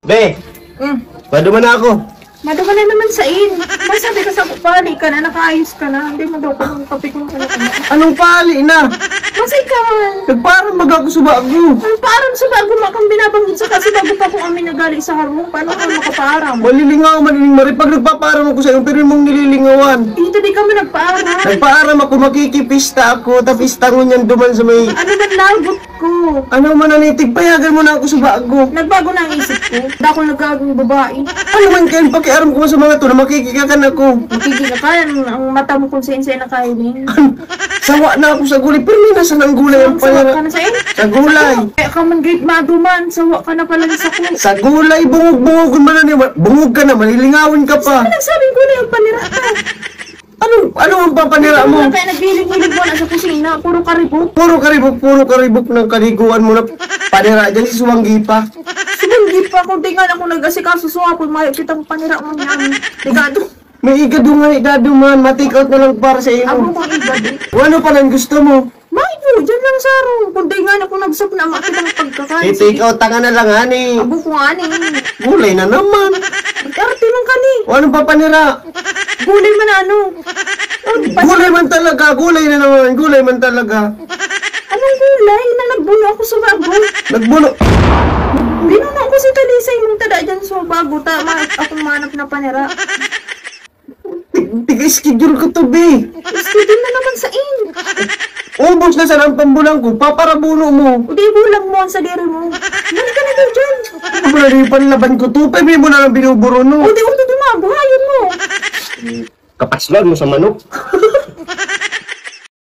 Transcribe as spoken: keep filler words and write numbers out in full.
Be, Mm. Maduman na ako. Maduman na naman sa in. Masabi ka sa pali ka na, nakaayos ka na. Hindi mo daw kung kape kung ano ka na. Anong pali na? Masay ka man. Nagpaaram baga ako sa bago. Ang paaram sa bago mo, kang binabanggit sa kasi bago pa kung amin nagali sa harong. Paano ka makapaaram? Malilingaw, maliling mari. Pag nagpapaaram ako sa iyo, pero mong nililingawan. Dito di ka man nagpaaram. Nagpaaram ako, makikipista ako, tapista ngunyan duman sa may... Ano man lagot ko? Ano man ang itig, payagan mo na ako sa bago. Nagbago na ang isip ko. Dako nagkagong babae. Ano man kayo, pakiaram ko sa mga to na makikikakan ako. Makikikakan ang mata mo kung saan-saan nakahiling. Sawa na ako sa gulay, pero may nasa ng gulay ang Sawa ka panira. na sa in? Sa gulay. Kaya ka man great maduman. Sawa ka na pala sa ko. Sa gulay, bungog-bungog man na niya. Bungog ka na, malilingawin ka pa. Ano nagsabing gulay ang panira ka? Ano, ano ang papanira mo? Kaya naghiling-hiling mo na sa kusina. Puro karibok. Puro karibok, puro karibok ng kaliguan mo na panira dyan si Suwanggi pa. Sumanggi pa ako. Di nga lang kung nag-asikaso sa hapon, mayo kitang panira mo niyan. Di ka ito. May igado nga ni Dado man, ma-take out na lang para sa Ako imo. kung igado. O ano pa lang gusto mo? Mayo, dyan lang sa harong. Kung di nga na kung nagsap na, makitang pagkakain. I-take out ka na lang, honey. Abo ko nga ni. Gulay na naman. Arte man ka ni. O anong papanira? Gulay man ano. Oh, pa- Gulay man talaga, gulay na naman, gulay man talaga. Anong gulay na nagbuno ako sa bago? Nagbuno. Binuno ko si Talisay mong tada dyan sa bago. Tama, akong manap na panira. Tig-schedule ko to, be. Schedule na naman sa in. Ubos na sana ang pambulang ko, paparabuno mo. O di bulang mo ang sadiri mo. Balik ka na daw dyan. Ano ba na yung panlaban ko to? Pwede mo na lang binuburo, no? O di uto dumago, hayon mo. Kapaslan mo sa manok.